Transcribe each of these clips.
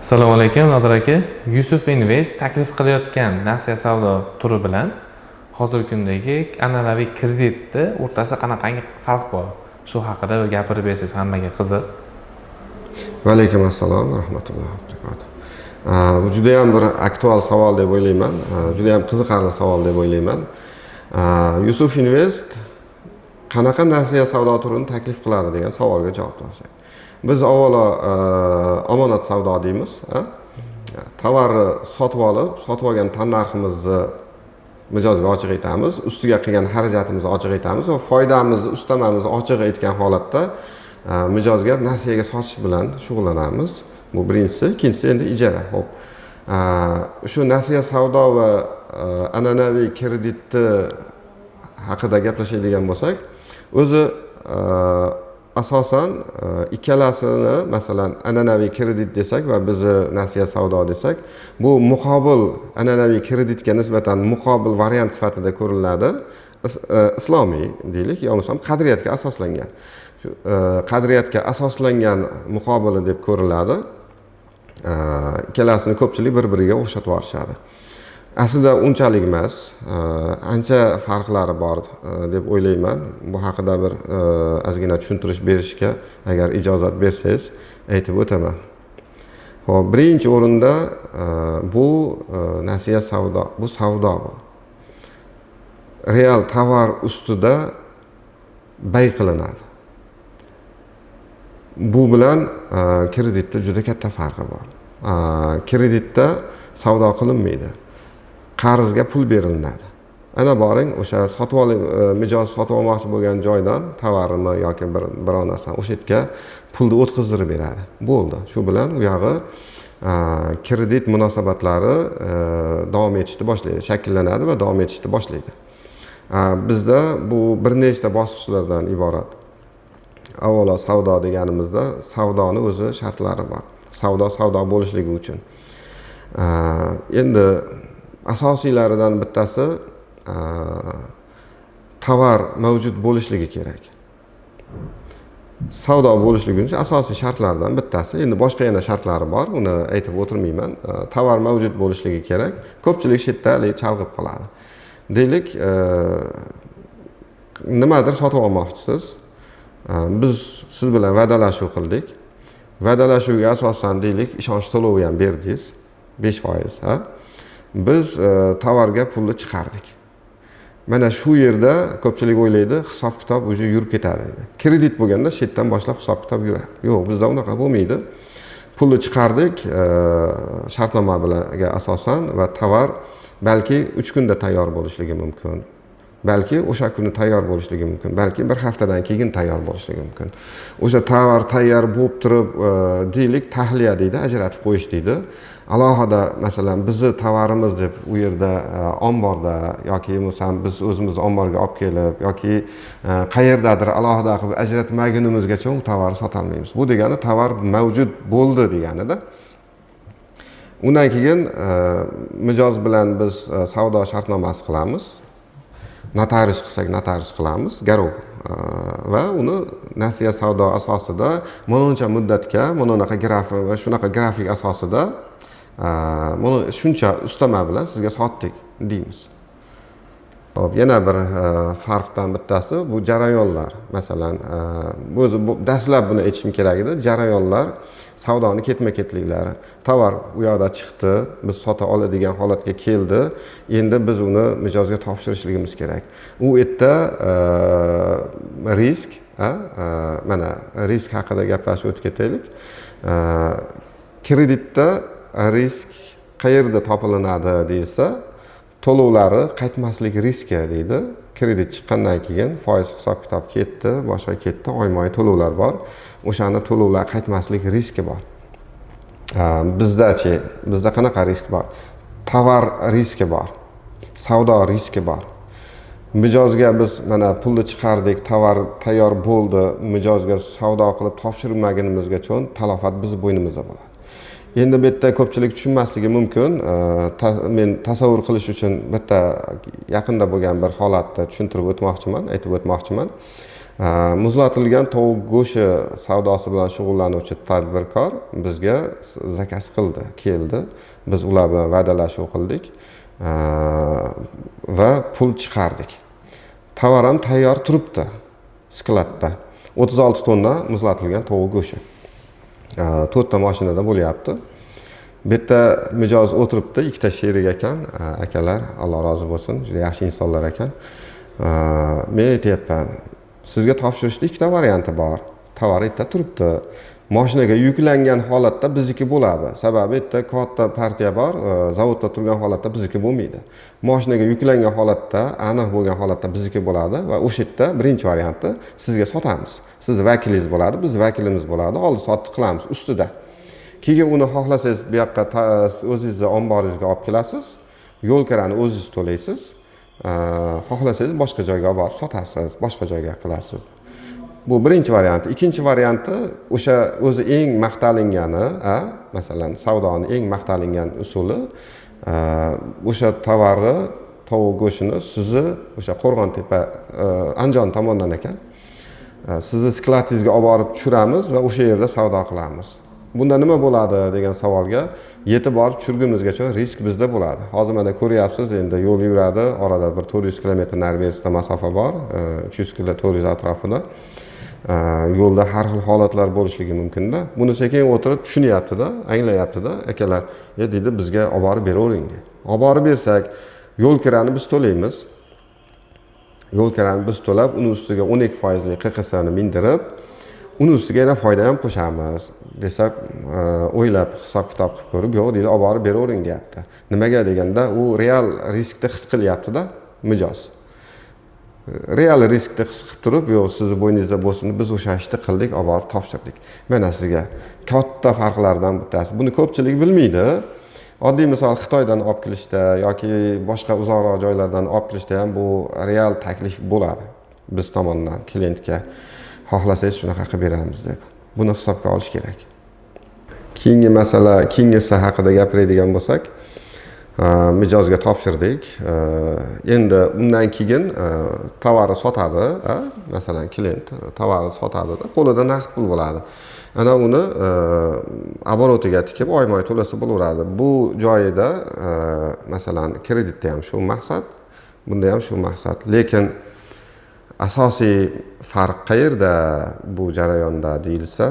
Assalomu alaykum, Nodir aka. Yusuf Invest taklif qilayotgan nasiya savdo turi bilan hozirgi kundagi an'anaviy kreditni o'rtasida qanaqangi farq bor? Shu haqida bir gapirib bersangiz, hammaga qiziq. Va alaykum assalom va rahmatullohi va barakatuh. Bu judayam bir aktual savol deb o'ylayman, judayam qiziqarli savol deb o'ylayman. Yusuf Invest qanaqa nasiya savdo turini taklif qiladi degan savolga javob topsak, biz avvalo omonat savdo deymiz, a? Tovarni sotib olib, sotib olgan tannarximizni mijozga ochiq aytamiz, ustiga qilgan xarajatimizni ochiq aytamiz va foydamizni, ustamamizni ochiq aytgan holatda mijozga nasiyaga sotish bilan shug'ullanamiz. Bu birinchisi. Ikkinchisi endi ijara. Ho'p, shu nasiya savdo va an'anaviy kreditni haqida gaplashadigan bo'lsak, o'zi asosan ikkalasini, masalan, an'anaviy kredit desak va bizni nasiya savdo desak, bu muqobil, an'anaviy kreditga nisbatan muqobil variant sifatida ko'riladi. Islomiy deylik yo bo'lmasam qadriyatga asoslangan. Shu, qadriyatga asoslangan muqobili deb ko'riladi. Ikkalasini ko'pchilik bir biriga o'xshatib yuborishadi. Aslida unchalik emas, ancha farqlari bor deb o'ylayman. Bu haqida bir ozgina tushuntirish berishga agar ijozat bersangiz, aytib o'taman. Ho'p, birinchi o'rinda bu nasiya savdo, bu savdo, bu real tovar ustida bay qilinadi. Bu bilan kreditda juda katta farqi bor. Kreditda savdo qilinmaydi, qarzga pul beriladi. Ana boring, o'sha sotib oling, mijoz sotib olmoqchi bo'lgan joydan tovarni yoki bir biror narsani o'sha yerga pulni o'tkazdirib beradi, bo'ldi. Shu bilan u yog'i kredit munosabatlari davom etishni boshlaydi, shakllanadi va davom etishni boshlaydi. Bizda bu bir nechta bosqichlardan iborat. Avvalo, savdo deganimizda savdoni o'zi shartlari bor, savdo savdo bo'lishligi uchun. Endi asosiylaridan bittasi tovar mavjud bo'lishligi kerak. Savdo bo'lishligi uchun asosiy shartlardan bittasi, endi boshqa yana shartlari bor, uni aytib o'tirmayman, tovar mavjud bo'lishligi kerak. Ko'pchilik shu yerda haligi chalg'ib qoladi. Deylik, nimadir sotib olmoqchisiz, biz siz bilan va'dalashuv qildik, va'dalashuvga asosan, deylik, ishonch to'lovi ham berdingiz, 5%. Ha, biz tovarga pulni chiqardik. Mana shu yerda ko'pchilik o'ylaydi, hisob kitob уже yurib ketadi deydi. Kredit bo'lganda shu yerdan boshlab hisob kitob yuradi. Yo'q, bizda unaqa bo'lmaydi. Pulni chiqardik shartnoma bilanga asosan va tovar balki 3 kunda tayyor bo'lishligi mumkin, balki o'sha kuni tayyor bo'lishligi mumkin, balki bir haftadan keyin tayyor bo'lishligi mumkin. O'sha tovar tayyor bo'lib turib, deylik, tahliya deydi, ajratib qo'yish deydi, alohida, masalan, bizni tovarimiz deb u yerda omborda yoki bo'lmasam biz o'zimiz omborga olib kelib yoki qayerdadir alohida qilib ajratmagunimizgacha u tovarni sotolmaymiz. Bu degani tovar mavjud bo'ldi deganida. Undan keyin mijoz bilan biz savdo shartnomasi qilamiz, notarius qilsak, notarius qilamiz, garov va uni nasiya savdo asosida mana muddatga, mana unaqa grafik va shunaqa grafik asosida mana shuncha ustama bilan sizga sotdik deymiz. Hop, yana bir farqdan bittasi bu jarayonlar. Masalan, o'zi bu dastlab buni aytishim kerak edi. Jarayonlar, savdoni ketma ketliklari. Tovar u yoqda chiqdi, biz sota oladigan holatga keldi, endi biz uni mijozga topshirishligimiz kerak. U yerda risk, mana risk haqida gaplashib o'tib ketaylik. Kreditda risk qayerda topilinadi deyilsa, to'lovlari qaytmaslik riski deydi. Kredit chiqqandan keyin foiz hisob kitob ketdi, boshqa ketdi, oyma oy to'lovlar bor, o'shani to'lovlar qaytmaslik riski bor. Bizdachi, bizda qanaqa risk bor? Tovar riski bor, savdo riski bor. Mijozga biz mana pulni chiqardik, tovar tayyor bo'ldi, mijozga savdo qilib topshirmagunimizgacha talofat bizni bo'ynimizda bo'ladi. Endi bu yerda ko'pchilik tushunmasligi mumkin. Men tasavvur qilish uchun bitta yaqinda bo'lgan bir holatni tushuntirib o'tmoqchiman, aytib o'tmoqchiman. Muzlatilgan tovuq go'shti savdosi bilan shug'ullanuvchi tadbirkor bizga заказ qildi, keldi. Biz ular bilan va'dalashuv qildik va pul chiqardik. Tovar ham tayyor turibdi skladda, 36 tonna muzlatilgan tovuq go'shti to'rtta mashinada bo'lyapti. Bu yerda mijoz o'tiribdi, ikkita sherik ekan, akalar, Alloh rozi bo'lsin, juda yaxshi insonlar ekan. Men aytyapman: "Sizga topshirishni ikkita varianti bor. Tovar yerda turibdi, moshinaga yuklangan holatda bizniki bo'ladi, sababi yerda katta partiya bor, zavodda turgan holatda bizniki bo'lmaydi. Moshinaga yuklangan holatda, aniq bo'lgan holatda bizniki bo'ladi va o'sha yerda birinchi variantni sizga sotamiz. Sizni vakilingiz bo'ladi, biz vakilimiz bo'ladi, oldi sotdi qilamiz ustida. Keyin uni xohlasangiz, bu yoqqa o'zingizni omboringizga olib kelasiz, yo'l kirani o'zingiz to'laysiz. Xohlasangiz, boshqa joyga olib borib sotasiz, boshqa joyga qilasiz." Bu birinchi varianti. Ikkinchi varianti o'sha o'zi eng maqtalingani, masalan, savdoni eng maqtalingan usuli, o'sha tovarni, tovuq go'shtini sizni o'sha Qo'rg'ontepa, Andijon tomondan ekan, sizni skladingizga olib borib tushiramiz va o'sha yerda savdo qilamiz. Bunda nima bo'ladi degan savolga, yetib borib tushirgunimizgacha risk bizda bo'ladi. Hozir mana ko'ryapsiz, endi yo'l yuradi, orada bir 400 kilometr nari berisida masofa bor, 300 kilo, 400 atrofida. Yo'lda har xil holatlar bo'lishligi mumkinda. Buni sekin o'tirib tushunyaptida, anglayaptida akalar. "E, — deydi, — bizga olib borib beravering", deydi. Olib borib bersak, yo'l kirani biz to'laymiz. Yo'l kirani biz to'lab, uni ustiga 12 foizli QQSni mindirib, uni ustiga yana foyda ham qo'shamiz desak, o'ylab, hisob kitob qilib ko'rib, "Yo'q, — deydi, — olib borib beravering", deyapti. Nimaga deganda, u real riskni his qilyaptida mijoz. Real riskni his qilib turib, "Yo'q, sizni bo'yningizda bo'lsin." Biz o'sha ishni qildik, olib borib topshirdik. Mana sizga katta farqlardan bittasi. Buni ko'pchilik bilmaydi. Oddiy misol, Xitoydan olib kelishda yoki boshqa uzoqroq joylardan olib kelishda ham bu real taklif bo'ladi biz tomondan klientga, xohlasangiz, shunaqa qilib beramiz deb. Buni hisobga olish kerak. Keyingi masala, keyingisi haqida gapiradigan bo'lsak, mijozga topshirdik. Endi undan keyin tovarni sotadi, masalan, klient tovarni sotadida, qo'lida naqd pul bo'ladi. Ana uni оборот iga tikib, oyma oy to'lasa bo'laveradi. Bu joyida, masalan, kreditda ham shu maqsad, bunda ham shu maqsad. Lekin asosiy farq qayerda bu jarayonda deyilsa,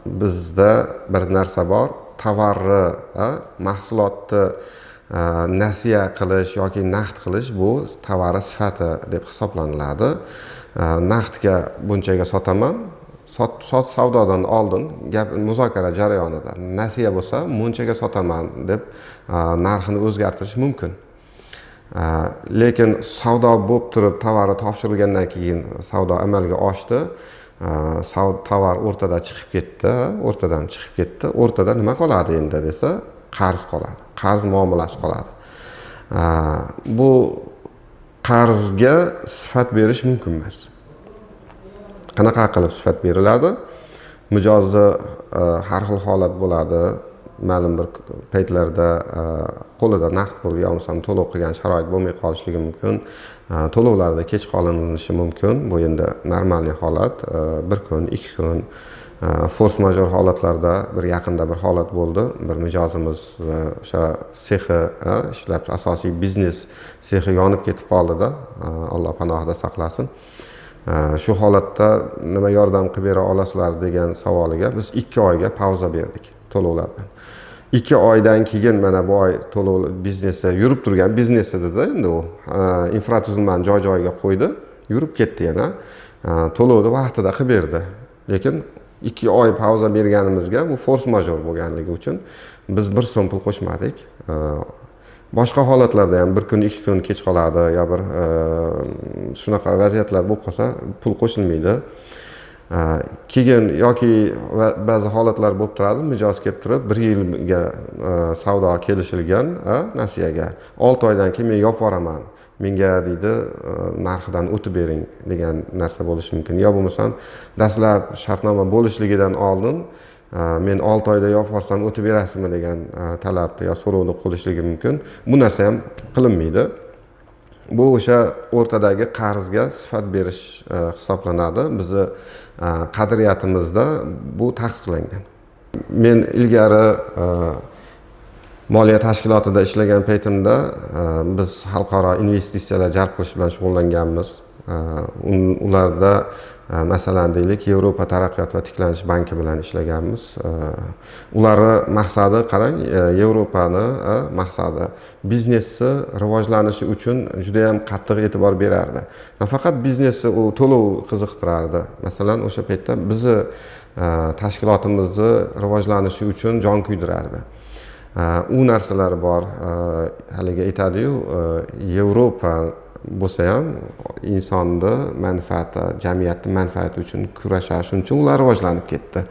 bizda bir narsa bor: tovarni, mahsulotni nasiya qilish yoki naqd qilish, bu tovarni sifati deb hisoblaniladi. Naqdga bunchaga sotaman, sot savdodan oldin gap muzokara jarayonida nasiya bo'lsa, bunchaga sotaman deb narxini o'zgartirish mumkin. Lekin savdo bo'lib turib, tovari topshirilgandan keyin savdo amalga oshdi, tovar o'rtada chiqib ketdi, o'rtadan chiqib ketdi. O'rtada nima qoladi endi desa, qarz qoladi, qarz muomalasi qoladi. Bu qarzga sifat berish mumkin emas. Qanaqa qilib sifat beriladi? Mijozni har xil holat bo'ladi, ma'lum bir paytlarda qo'lida naqd pul yo bo'lmasam to'lov qilgan sharoit bo'lmay qolishligi mumkin, to'lovlarda kech qolinishi mumkin. Bu endi нормальный holat, bir kun, 2 kun. Форс-мажор holatlarda, bir yaqinda bir holat bo'ldi, bir mijozimiz o'sha sexi ishlab, asosiy biznes sexi yonib ketib qoldida, Alloh panohida saqlasin. Shu holatda nima yordam qilib bera olasizlar degan savoliga biz 2 oyga pauza berdik to'lovlardan. 2 oydan keyin mana bu oy to'lov, biznesi yurib turgan biznes edida endi u infratuzilmani joy joyiga qo'ydi, yurib ketdi yana. To'lovni vaqtida qilib berdi. Lekin 2 oy pauza berganimizga, bu форс-мажор bo'lganligi uchun biz bir so'm pul qo'shmadik. Boshqa holatlarda ham bir kun, 2 kun kech qoladi yo bir shunaqa vaziyatlar bo'lib qolsa, pul qo'shilmaydi. Keyin yoki ba'zi holatlar bo'lib turadi, mijoz kelib turib, bir yilga savdo kelishilgan nasiyaga, 6 oydan keyin men yopib yuboraman, menga, deydi, narxidan o'tib bering degan narsa bo'lishi mumkin. Yo bo'lmasam dastlab shartnoma bo'lishligidan oldin men 6 oyda yopib yuborsam, o'tib berasizmi degan talabni yo so'rovni qo'yishligi mumkin. Bu narsa ham qilinmaydi. Bu o'sha o'rtadagi qarzga sifat berish hisoblanadi. Bizni qadriyatimizda bu taqiqlangan. Men ilgari moliya tashkilotida ishlagan paytimda biz xalqaro investitsiyalar jalb qilish bilan shug'ullanganmiz. Ularda, masalan, deylik, Yevropa taraqqiyot va tiklanish banki bilan ishlaganmiz. Ularni maqsadi, qarang, Yevropani maqsadi biznesni rivojlanishi uchun judayam qattiq e'tibor berardi. Nafaqat biznesni, u to'lov qiziqtirardi. Masalan, o'sha paytda bizni tashkilotimizni rivojlanishi uchun jon kuydirardi. U narsalar bor. Haligi aytadiyu, Yevropa bo'lsa ham insonni manfaati, jamiyatni manfaati uchun kurashadi. Shuning uchun ular rivojlanib ketdi.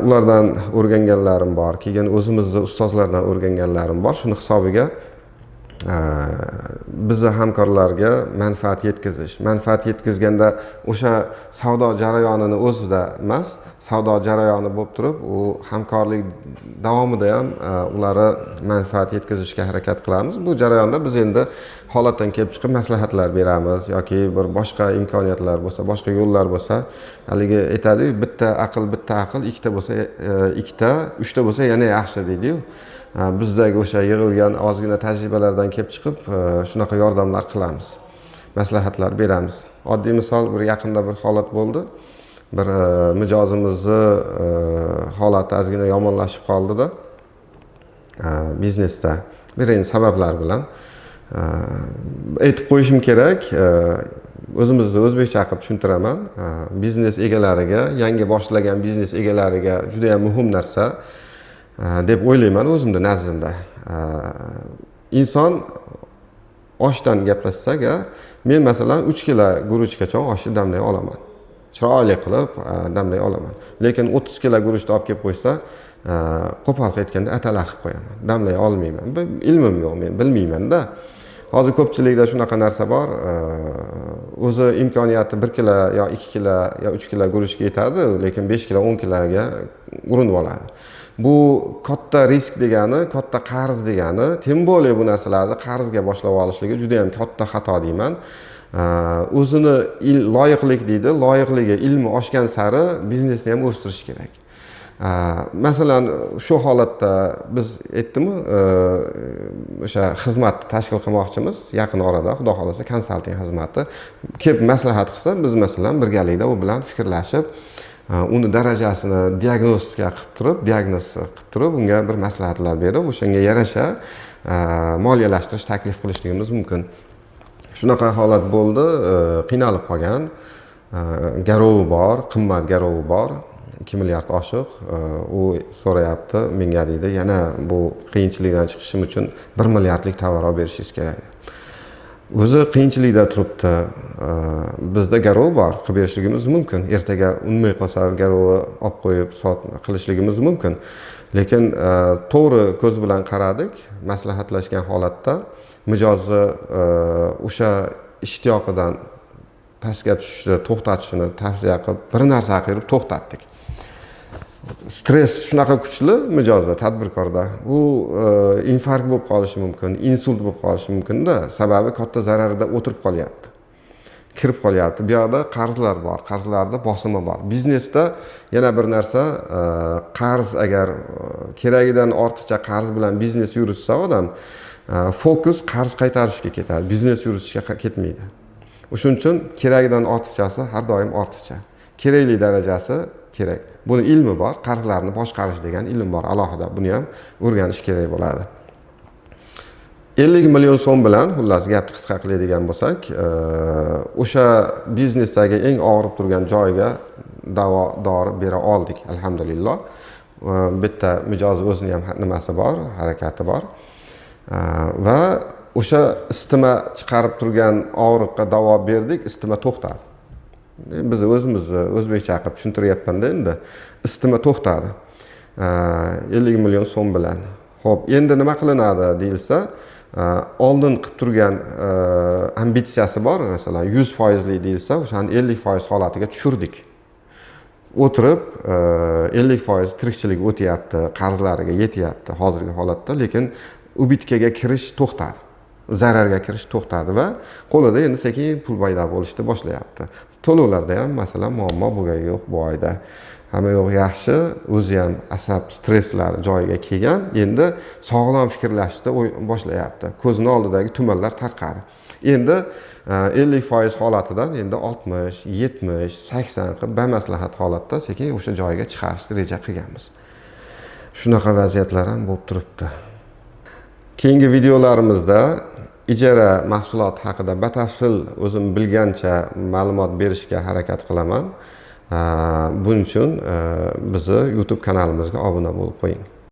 Ulardan o'rganganlarim bor, keyin o'zimizni ustozlardan o'rganganlarim bor. Shuni hisobiga bizni hamkorlarga manfaat yetkazish, manfaat yetkazganda o'sha savdo jarayonini o'zida emas, savdo jarayoni bo'lib turib, u hamkorlik davomida ham ularga manfaat yetkazishga harakat qilamiz. Bu jarayonda biz endi holatdan kelib chiqib maslahatlar beramiz yoki bir boshqa imkoniyatlar bo'lsa, boshqa yo'llar bo'lsa, haligi aytadiyu, bitta aql bitta aql, ikkita bo'lsa ikkita, uchta bo'lsa yana yaxshi deydiyu. Bizdagi o'sha yig'ilgan ozgina tajribalardan kelib chiqib shunaqa yordamlar qilamiz, maslahatlar beramiz. Oddiy misol, bir yaqinda bir holat bo'ldi. Bir mijozimizni holati ozgina yomonlashib qoldida biznesda bir endi sabablar bilan. Aytib qo'yishim kerak, o'zimizni o'zbekcha qilib tushuntiraman. Biznes egalariga, yangi boshlagan biznes egalariga juda yam muhim narsa deb o'ylayman o'zimni nazdimda. Inson oshdan gaplashsak, men, masalan, 3 kilo guruchgacha oshni damlay olaman, chiroyli qilib damlay olaman. Lekin 30 kilo guruchni olib kelib qo'ysa, qo'pol qilib aytganda, atala qilib qo'yaman, damlay olmayman. Ilmim yo'q, men bilmaymanda. Hozir ko'pchilikda shunaqa narsa bor, o'zi imkoniyati 1 kilo yo 2 kilo yo 3 kilo guruchga yetadi, lekin 5 kilo, 10 kiloga urinib oladi. Bu katta risk degani, katta qarz degani. Тем более bu narsalarni qarzga boshlab olishligi juda yam katta xato deyman. O'zini loyiqlik deydi, loyiqligi, ilmi oshgan sari biznesni ham o'stirish kerak. Masalan, shu holatda biz aytdimu, o'sha xizmatni tashkil qilmoqchimiz yaqin orada, xudo xohlasa, konsalting xizmati. Kelib maslahat qilsa, biz, masalan, birgalikda u bilan fikrlashib, uni darajasini diagnostika qilib turib, diagnoz qilib turib, unga bir maslahatlar berib, o'shanga yarasha moliyalashtirish taklif qilishligimiz mumkin. Shunaqa holat bo'ldi, qiynalib qolgan, garovi bor, qimmat garovi bor, 2 milliard oshiq. U so'rayapti menga, deydi, yana bu qiyinchilikdan chiqishim uchun 1 milliardlik tovar olib berishingiz kerak. O'zi qiyinchilikda turibdi. Bizda garov bor, qilib berishligimiz mumkin. Ertaga unmay qolsa, garovni olib qo'yib sot qilishligimiz mumkin. Lekin to'g'ri ko'z bilan qaradik, maslahatlashgan holatda mijozni o'sha ishtiyoqidan pastga tushishni to'xtatishini tavsiya qilib, bir narsa qilib to'xtatdik. Stress shunaqa kuchli mijozda, tadbirkorda, u infarkt bo'lib qolishi mumkin, insult bo'lib qolishi mumkinda. Sababi katta zararda o'tirib qolyapti, kirib qolyapti. Bu yoqda qarzlar bor, qarzlarni bosimi bor biznesda. Yana bir narsa, qarz, agar keragidan ortiqcha qarz bilan biznes yuritsa odam, fokus qarz qaytarishga ketadi, biznes yuritishga ketmaydi. O'shuning uchun keragidan ortiqchasi har doim ortiqcha, kerakli darajasi kerak. Buni ilmi bor, qarzlarni boshqarish degan ilm bor alohida, buni ham o'rganish kerak bo'ladi. 50 million so'm bilan, xullas, gapni qisqa qiladigan bo'lsak, o'sha biznesdagi eng og'rib turgan joyiga davo dori bera oldik, alhamdulillah. Bitta mijoz o'zini ham nimasi bor, harakati bor va o'sha isitma chiqarib turgan og'riqqa davo berdik, isitma to'xtadi. Biz o'zimizni o'zbekcha qilib tushuntiryapmanda endi. Isitma to'xtadi 50 million so'm bilan. Ho'p, endi nima qilinadi deyilsa, oldin qilib turgan ambitsiyasi bor, masalan, 100 foizli deyilsa, o'shani 50% holatiga tushirdik. O'tirib 50% tirikchilik o'tyapti, qarzlariga yetyapti hozirgi holatda, lekin убытка ga kirish to'xtadi. Zararga kirish to'xtadi va qo'lida endi sekin pul paydo bo'lishni boshlayapti. To'lovlarda ham, masalan, muammo bo'lgani yo'q bu oyda. Hamma yo'q yaxshi, o'zi ham asab stresslari joyiga kelgan, endi sog'lom fikrlashni boshlayapti. Ko'zini oldidagi tumanlar tarqadi. Endi 50% holatidan endi 60, 70, 80 qilib bamaslahat holatda sekin o'sha joyiga chiqarishni reja qilganmiz. Shunaqa vaziyatlar ham bo'lib turibdi. Keyingi videolarimizda ijara mahsuloti haqida batafsil o'zim bilgancha ma'lumot berishga harakat qilaman. Buning uchun bizni YouTube kanalimizga obuna bo'lib qo'ying.